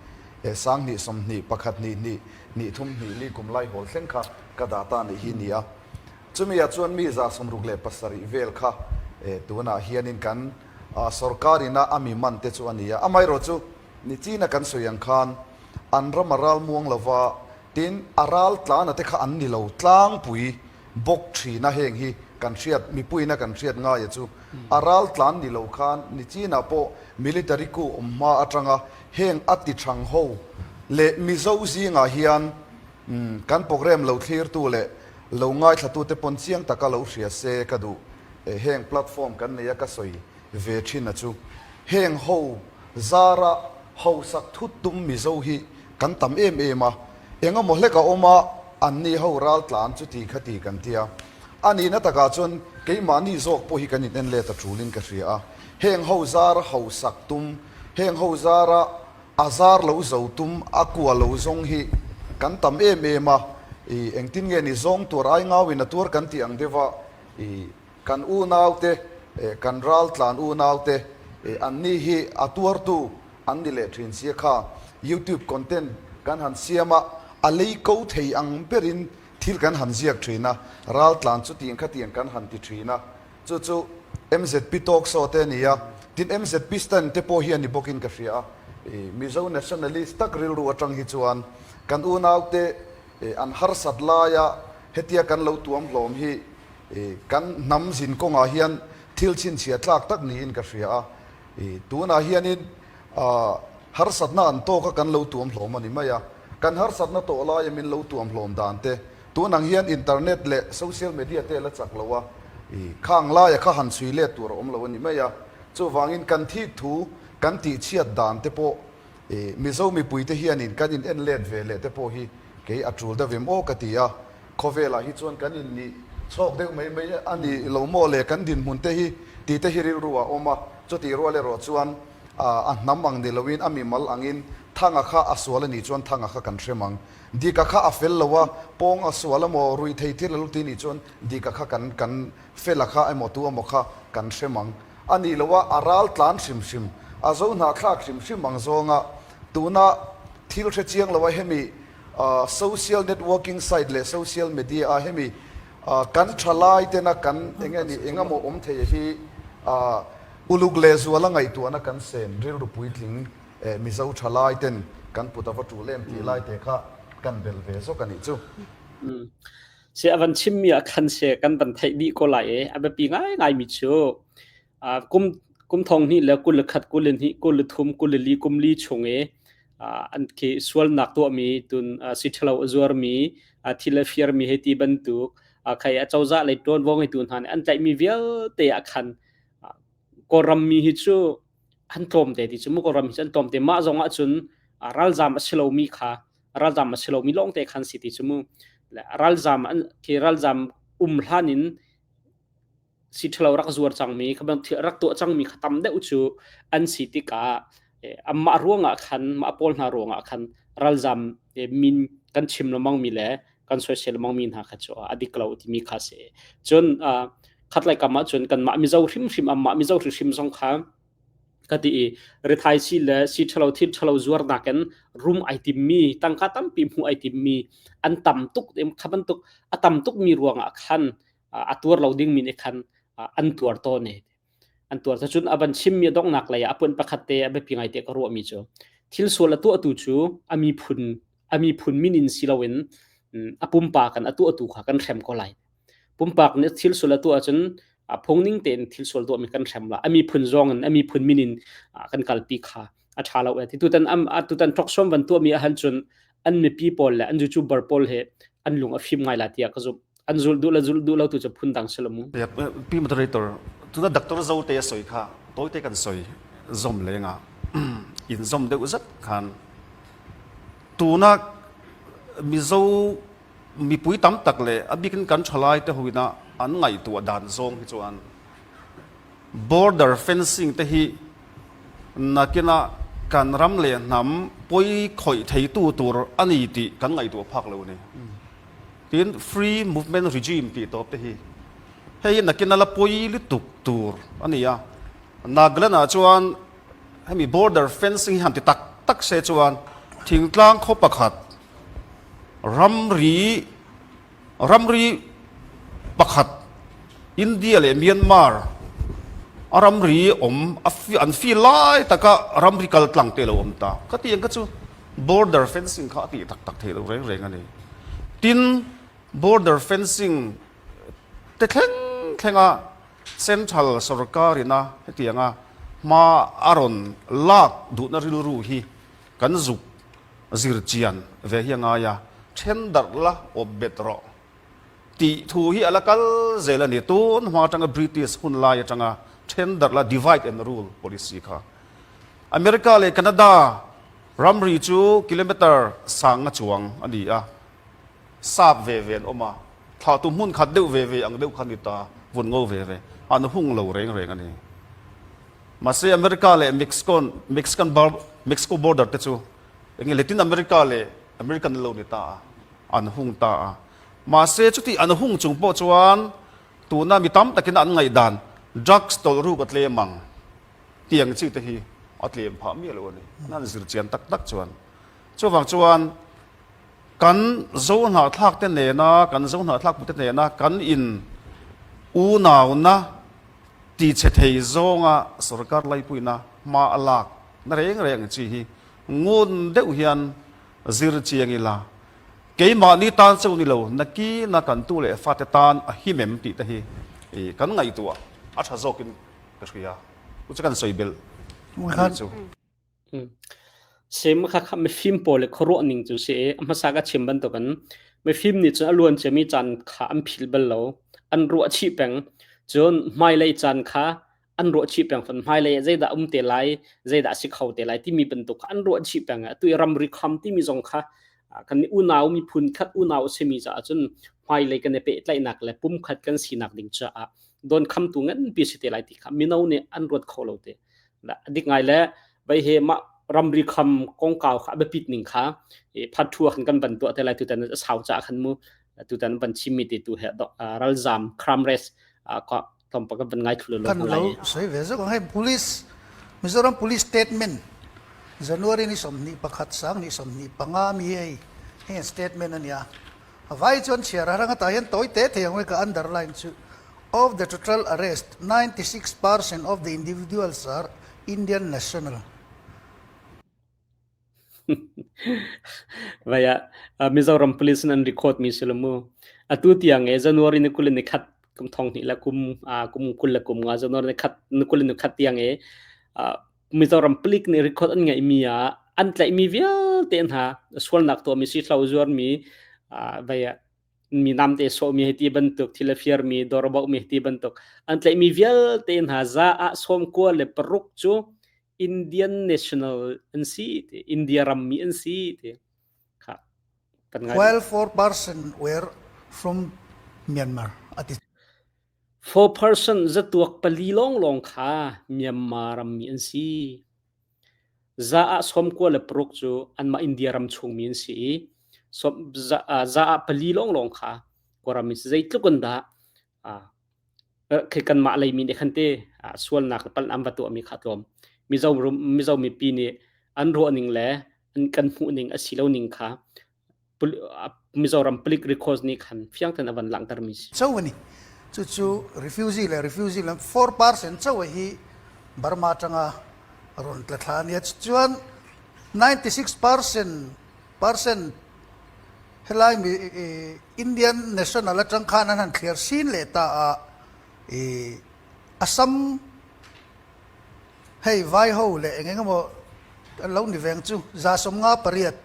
20 21 hnih hnih hnih thum hnih li kum lai hawl thleng kha ka data neih hi ni a. Chumi ah chuan mi 67 vel kha tunah hianin kan sorkar ina a mi man te chu a ni a. Amaherawhchu Nichina kan sawi ang khan an ram a ral muang lo va, tin a ral tlana te kha an ni lo tlangpui bawk thin a, heng hi kan hriat mipuiin a kan hriat ngaia chu a ral tlan ni lo khan Nichina pawh military coup awm hma atanga heng a ti thang ho leh Mizo zingah hian kan program lo thlirtu leh lo ngaithlatute pawn chiang taka lo hria se ka duh heng platform kan nei a ka sawi ve thin a chu heng ho zara hausak thut tum Mizo hi kan tam em em a, eng emaw hlek a awm a, an ni ho ral tlan chu ti kha ti kan tia. A nihna takah chuan keimahni zawk pawh hi kan in en let a tulin ka hria a, heng ho zara hausak tum, heng ho zara a zar lo zo tum, a kua lo zawng hi kan tam em em a, i engtin nge ni zawng tuar ai ngauin a tuar kan tih ang deuh a, i. Kan unaute, kan raltlan unaute, anni hi a tuartu an ni leh thin sia kha. YouTube content kan han siam a, a lei ko thei ang berin thil kan han ziak thin a, raltlan chutiang khatiang kan han ti thin a. Chu chu MZP talk show te a ni a, tin MZP stand te pawh hi a ni bawkin ka hria a. Mizo nationalist tak rilru atang hi chuan kan unaute an harsat laia hetia kan lo tuam hlawm hi Kan hnam zin kawngah hian thil chhinchhiah tlak tak niin ka hria a. Tunah hianin harsatna an tawk a kan lo tuam hlawm a ni mai a. Kan harsatna tawh laia min lo tuam hlawm dan te, tun ang hian internet leh social media te la chak lo a, khang laia kha han chhui let tur a awm lo a ni mai a. Chuvangin kan thik thu kan tihchhiat dan te pawh Mizo mipuite hianin kan in en let ve leh te pawh hi kei a tul deuh em aw ka ti a. Khawvelah hi chuan kan in nih chhawk deuh mai mai a ni lo maw le kan dinhmun te hi tih te hi rilru a awm a, chutih rual erawh chuan a hnam ang ni loin a mimal angin Thanga kha a sual a nih chuan Thanga kha kan hrem ang. Dika kha a fel lo a, pawng a sual emaw ruihthei thil a lo ti nih chuan Dika kha kan kan fela kha emaw tu emaw kha kan hrem ang. A nih loh a, a ral tlan hrim hrim, a zo hnahthlak hrim hrim ang zawnga tuna thil hre chiang lo a hemi social networking site leh social media a hemi kan thalai tena kan eng nge ni eng emaw awm thei hi uluk leh zuala ngaihtuahna kan sen rilru puitling Mizo thalai ten kan put ava tul em tih lai te kha kan bel ve zawk a nih chu. Si a van chimmi ah khan si kan van theih dih ko lai i a biapi ngaingaimi cu kum kum thong hnih le 21 22 23 24 kum li chung i an khi sualnak tuahmi tun si ṭhalo a zuarmi thil a firmi hei ti bantuk khai a cozah lei ṭuanvo ngeitu hna nih an tlaihmi vialte ah khan Kawlram mi hi cu an tlawmte ti cu mu Kawlram hi cu an tlawmte mah zong ah cun ralzam a si lomi kha ralzam a si lomi lawngte khan si ti cu mu ralzam an khi ralzam um hlan in si ṭhalo rak zuar cangmi kha bantuk rak tuah cangmi kha tam deuh cu an si tikah amah ruangah khan mah pawl hna ruangah khan ralzam min kan chim lengmang mi le kan soisel lengmang mi hna kha cu a dik lo timi kha si cun khatlei kam ah cun kanmah Mizo hrimhrim amah Mizo hrimhrim zong kha ka ti i rithai si le si ṭhalo thil ṭhalo zuar nakin rum ai timmi tangka tampi hmuh ai timmi an tam tuk kha bantuk a tam tuk mi ruangah khan a tuar lo dingmi nih khan an tuar tawn e an tuar cun a van chimmi a donghnak lei ah a puan pakhat te a biapi ngai te ka ruahmi cu thil sual a tuahtu cu a miphun a miphun min in si loin a pumpak in a tuahtu kha kan hrem ko lai pumpak nih thil sual a tuah ahcun phung ning tein thil sual tuahmi kan hrem la a miphun zong in a miphun min in kan kalpi kha a ṭha lo e tutan am tutan ṭoksom van tuahmi ahhan cun an mipi pawl le an YouTuber pawl he an lung a fim ngai la tiah ka zumh an zul duh le zul duh lo tu cu phun dang si lo mu pi moderator tuna doctor zo te a soi kha toite kan soi zom lenga in zom deuh zat khan tuna mizo mipui tam tak le a bikin kan thalai te huina an ngai tu dan zong hi chuan Border fencing te hi nakinah kan ram leh hnam pawi khawih theitu tur a ni tih kan ngaihtuah phak lo a ni. Tin free movement regime tih tawp te hi hei hi nakin a la pawi lutuk tur a ni a. Nagaland ah chuan hemi border fencing hi han ti tak tak se chuan thingtlang khaw pakhat ramri Ramri pakhat India leh Myanmar a ramri awm an feel lai taka ramri kal tlang te lo awm ta. Ka ti ang kha chu border fencing kha a tih tak tak thei lo reng reng a ni. Tin, border fencing te thleng thlenga central sorkar ina hetianga hma a rawn lak duhna rilru hi Kan zuk zir chian ve hi a ngai a, then darh la awp bet rawh tih thu hi a la kal zel a ni. Tun hma atanga British hun lai atanga then darh la divide and rule policy kha America leh Canada ramri chu kilometer sang a chuang a ni a, sap ve ve an awm a, thlahtu hmun khat deuh ve ve ang deuh kha ni ta, vun ngo ve ve an hung lo reng reng a ni. Mahse America leh Mexico Mexican Mexico border te chu enge Latin America leh American lo ni ta a, an hung ta a. Mahse chuti an hung chung pawh chuan tuna mi tam takin an ngaihdan drugs tawlh ruk a tlem ang tiang chi te hi a tlem phah miah lo a ni. An han zir chian tak tak chuan. Chuvang chuan kan zohnahthlak te nena kan zohnahthlak pute nena kan in unauna Ti chhe thei zawnga sorkar laipuina hma a lak na reng reng chi hi ngun deuh hian zir chiang ila, keimahni tan chauh ni lo, nakina kan tu leh fate tan a him em tih te hi kan ngaihtuah a tha zawkin ka hria. Chu chu kan sawi belh a nih chu. Sem kha kha mifim pawl le khuaruah ning cu si i a hmasa ka chim bantukin mifim nih cun a luan ciami caan kha an philh bal lo. An ruah chih peng. Cun hmailei caan kha an ruah chih peng fawn. Hmailei ah zeidah um te lai, zeidah a si kho te lai timi bantuk kha an ruah chih peng. Atu i ramri kham timi zong kha kan unau miphun khat unau a simi caah cun hmailei kan i pehtlaihnak le pumkhat kan sinak ding caah dawnkhamtu nganpi si te lai ti kha mino nih an ruat kho lo te. Dik ngai le vei he mah ramri kham kongkau kha a biapit ning kha phat thu khan kan van tuah te lai tutan a sau ca khan mu tutan van chimmi te tu he ralzam crime rate ka tlawmpal kan van ngai thlu lo kan lo soi ve zo hei police Mizoram police statement January ni 21 sang ni 25 mi hei hei statement ania vai chuan chhiar haranga ta hian toi te thei ang ka underline chu Of the total arrest, 96% of the individuals are Indian national. Vai ah Mizoram police in an record mi si lo mu. Atu tiang e January ni 20 ni khat kum thong hnih le kum kum 20 le kum nga January ni khat ni 20 ni khat tiang e Mizoram palik nih record an ngeih mi ah an tlaih mi vialte hna sualnak tuah mi si hlo zuar mi vai ah mi namte sawhmi hei ti bantuk thil a firmi dawr a bauhmi hei ti bantuk an tlaihmi vialte hna za ah 96 cu Indian national an si ti India rammi an si ti kha kan ngai While 4% were from Myanmar ati 4% zatuak pali lawnglawng kha Myanmar rammi an si. Za ah 96 cu anmah India ram chungmi an si i za ah pali lawnglawng kha Kawlram in si. Zeitluk in dah khi kanmah leimi nih khan te sualnak le palh an va tuahmi kha a tlawm. Mizo, Mizo mipi nih an ruahning le an kan hmuhning a si lo ning kha Mizoram palik records nih khan fiang tein a van langhtermi si. Cho ani. Cucu refugee le refugee le 4% cho hi Burma tanga ron tla thla ania. Chuan 96% percent helai mi Indian national atang khan an han clear sin le ta a i Assam hei vai ho le eng eng emaw an lo ni veng chu za som nga pariat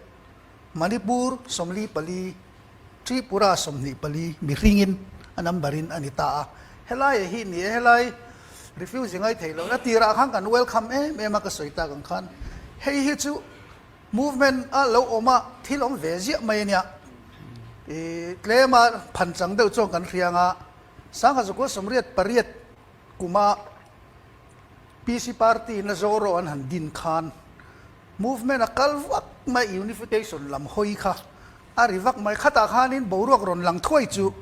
Manipur 44, Tripura 24 mihring in a number in a ni ta a. Helai hi ni e, helai refugee ngai thei lo. A tirah khan kan welcome em em a ka sawi tak ang khan hei hi chu movement a lo awm a thil awm ve ziah mai ania. I tlem a phan chang deuh chuan kan hriang a, sangha zakua 88 kuma PC party in a Zoro an han din khan Movement a kal vak mai unification lam hawi kha a ri vak mai. Khatah khanin boruak rawn lang thuai chu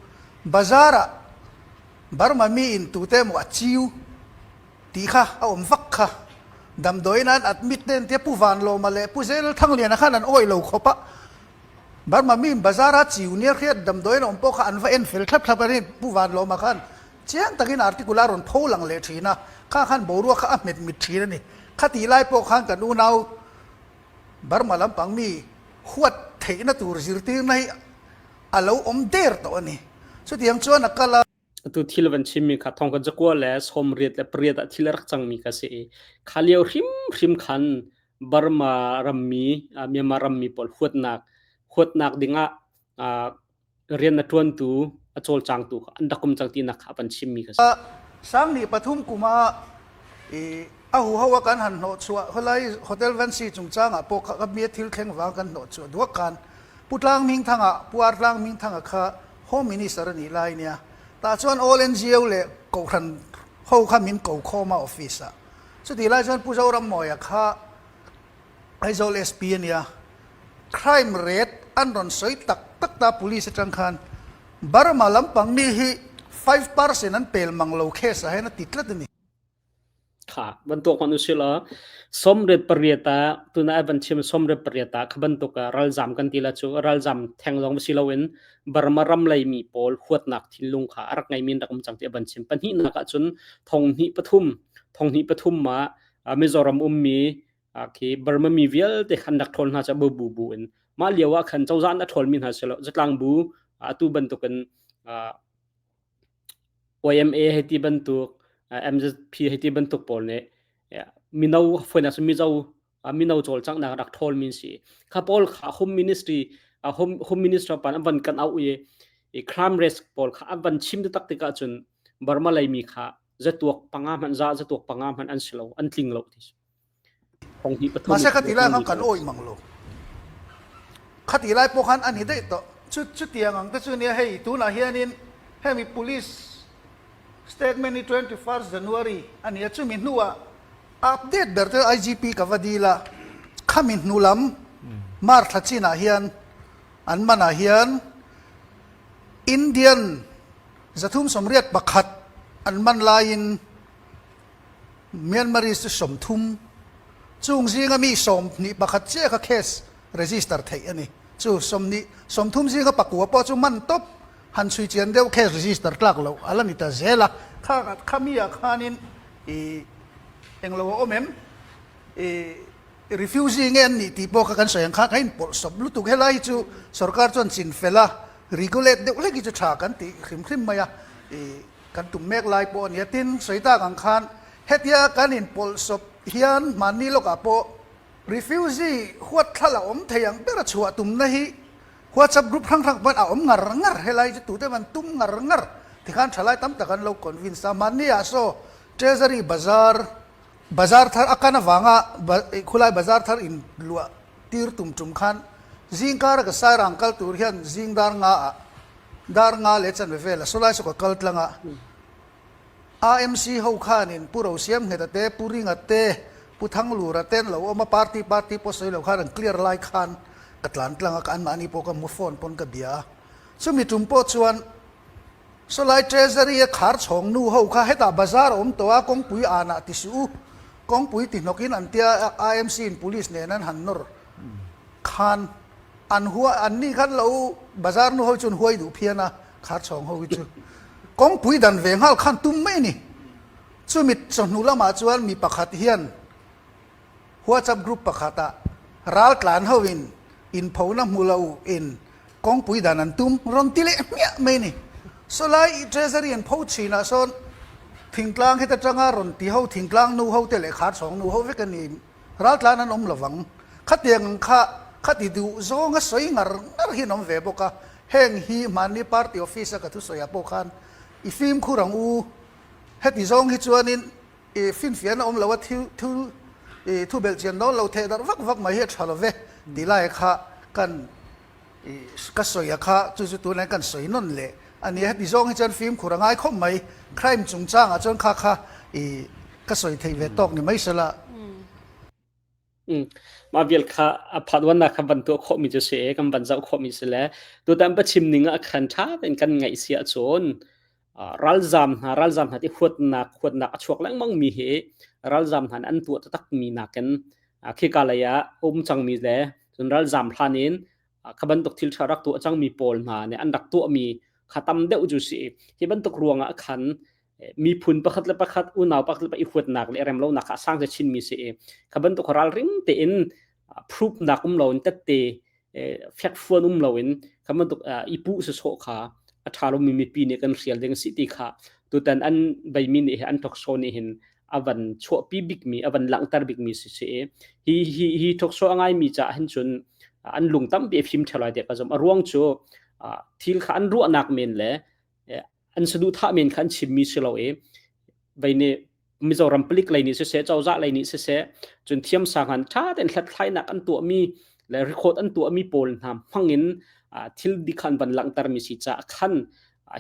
bazar ah Burma mi in tute emaw a chiu tih kha a awm vak kha. Damdawiin an admit te an tia Pu Vanlawma leh Pu Zel Thangliana khan an awih lo khawp a. Burma mi in bazar a chiu nia hriat damdawiin a awm pawh kha an va en fel thlap thlap a ni Pu Vanlawma khan chiang takin article a rawn pho lang leh thin a, kha khan boruak kha a hmet mit thin a ni. Khatih lai pawh khan kan unau Burma lampang mi huat theihna tur zirtirna hi a lo awm der tawh a ni. Chutiang chuan a kal a. Atu thil van chimmi kha thong kan zakua le 88 ah thil a rak cangmi kha si i kha lio hrimhrim khan Burma rammi Myanmar rammi pawl huatnak huatnak dingah rian a ṭuantu a cawlcangtu kha an rak um cang tinak kha a van chimmi kha si. Sang ni pathum kum ah i a huho a kan han hnawhchuah holai hotel vansi chungchang ah pawh kha mi thil thleng wang kan hnawhchuah duak kan Putlang Mingthang ah Puartlang Mingthang a kha Home Minister ani lai nia ta chuan all NGO le kohhran ho kha min ko khawm a office ah chuti lai chuan Pu Zoram Mawia kha Aizawl SP ania crime rate an rawn sawi tak tak ta police atang khan Burma lampang mi hi 5% an pel mang lo case ah hian a ti tlat a ni. Kha bantuk hmanh usih law 88 ah tuna ai van chim 88 ah kha bantuk ah ralzam kan ti la cu ralzam theng zong si loin Burma ram lei mi pawl huatnak thinlung kha a rak ngei mi an rak um cang ti a van chim pahnihnak ah cun thong hnih pathum thong hnih pathum ah Mizoram ummi khi Burma mi vialte khan rak ṭhawl hna cu bu bu bu in mah lio ah khan cozah an a ṭhawlmi hna si lo zatlang bu atu bantukin YMA hei ti bantuk MZP hei ti bantuk pawl nih mino foinak cu Mizo mino cawlcanghnak rak ṭhawlmi an si kha pawl kha home ministry home home minister pan an van kan auh i crime risk pawl kha an van chim taktak tikah cun Burma leimi kha zatuak panga hmanh za zatuak panga hmanh an si lo an tling lo ti Mahse khati lai khan kan awih mang lo. Khati lai pawh khan an hi daih tawh. Chu chutiang ang te chu nia hei tunah hianin hemi police statement hi 21st January a nia chumi hnuah update ber te IGP ka va dil a khami hnu lam March thla chinah hian an manah hian Indian 381 an man laiin Myanmarese chu 30, chung zinga mi 21 chiah kha case register theih a ni. Chu 20, 30 zinga pakua pawh chu man tawp han chhui chian deuh case register tlak loh a la ni ta zel a. Kha khami ah khanin i englo a awm em? I. Refugee nge an nih tih pawh kha kan sawi ang kha kan inpawlhsawp lutuk. Helai hi chu sorkar chuan chin fel a, regulate deuh hlek hi chu tha kan tih hrim hrim mai a, ih kan tum mek lai pawh a nia. Tin, sawi tak ang khan hetia kan inpawlhsawp hian hmanni lawkah pawh refugee huat thla la awm thei ang bera chhuah tumna hi WhatsApp group hrang hrang pawn a awm ngar ngar. Helai chu tute man tum ngar ngar tikhan thalai tam tak an lo convince a. Hmanni ah saw Treasury Bazar Bazar thar a kan avanga khulai bazar thar in luah tir tum tum khan zingkara ka sairang kal tur hian zing dar nga ah dar nga leh chanve vel a sawlai saw ka kal tlang a. AMC ho khanin Pu Rosiamngheta te, Pu Ringa te, Pu Thanglura te an lo awm a, party party pawh sawi lo khan an clear lai khan ka tlan tlang a, ka anmahni pawh ka hmu phone pawn ka bia a. Chumi tum pawh chuan Sawlai Treasury a khar chhawng nu ho kha hetah bazar a awm tawh a, kawngpui anah ti suh u, kawngpui ti hnawkin an tia AMC in police nen an han nawr khan an hua an ni khan lo bazar nu ho chu an huai duh phian a, khar chhawng ho hi chu kawngpui dan ve nghal khan tum mai a ni. Chumi chawhnu lamah chuan mi pakhat hian WhatsApp group pakhatah raltlan hoin inphona hmu lo in kawngpui dan an tum rawn ti leh hmiah mai a ni. Sawlai Treasury an pho chinah sawn thingtlang heta tanga rawn ti ho thingtlang nu ho te leh kharchhawng nu ho vek a ni. Raltlan an awm lovang. Khatiang ang kha khati duh zawnga sawi ngar ngar hi an awm ve bawk a. Heng hi hmanni party office a ka thusawiah pawh khan i fimkhur ang u. Heti zawng hi chuanin I finfiahna awm lo a thil thil i thu belh chian dawn lo theh darh vak vak mai hi a tha lo ve tih lai kha kan i ka sawi a kha chu chu tunah hian kan sawi nawn leh a nia heti zawng hi chuan fimkhur a ngai khawp mai crime chungchangah chuan kha kha i ka sawi theih ve tawk ni mai sela. Mah vial kha a phat uannak kha van tuah khawhmi cu si i kan van zoh khawhmi si le tutan biachim ning ah khan ṭha tein kan ngaih si ahcun ralzaam hna ralzaam hna ti huatnak huatnak a chuak lengmang mi hi ralzaam hna nih an tuah taktakmi nakin khika lei ah um cangmi le cun ralzaam hlan in kha bantuk thil ṭha rak tuah cangmi pawl hna nih an rak tuahmi kha tam deuh cu si hi bantuk ruangah khan miphun pakhat le pakhat unau pakhat le pakhat i huatnak le remlonak kha a sang chinmi si i kha bantuk ralring tein proof-nak um loin tette fekfuan um loin kha bantuk i puh sawsawh kha a ṭha lomi mipi nih kan hrial ding si ti kha tutan an veimi nih hi an talk show nih hin a van chuahpi bikmi a van langhter bikmi si si i hi hi hi talk show a ngaimi caah hin cun an lung tampi a fim ṭheo lai tiah ka zumh a ruang cu thil kha an ruahnak men le an saduhthah men kha an chimmi si lo i vei nih Mizoram palik lei nih siseh cozah lei nih siseh cun thiamsang han ṭha tein hlathlainak an tuahmi le record an tuahmi pawl hna hmang in thil dik kha an van langhtermi si caah khan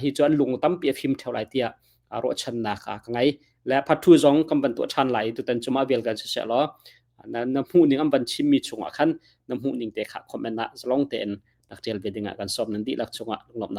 hi cu an lung tampi a fim ṭheo lai tiah ruahchannak ka ngei le phathu zong kan van tuah ṭhan lai tutan cu mah vial kan siseh law na na hmuh ning an van chimmi chungah khan na hmuh ning te kha comment ah zalong tein rak ṭial ve dingah kan sawm nan dihlak chungah lunglawmhnak.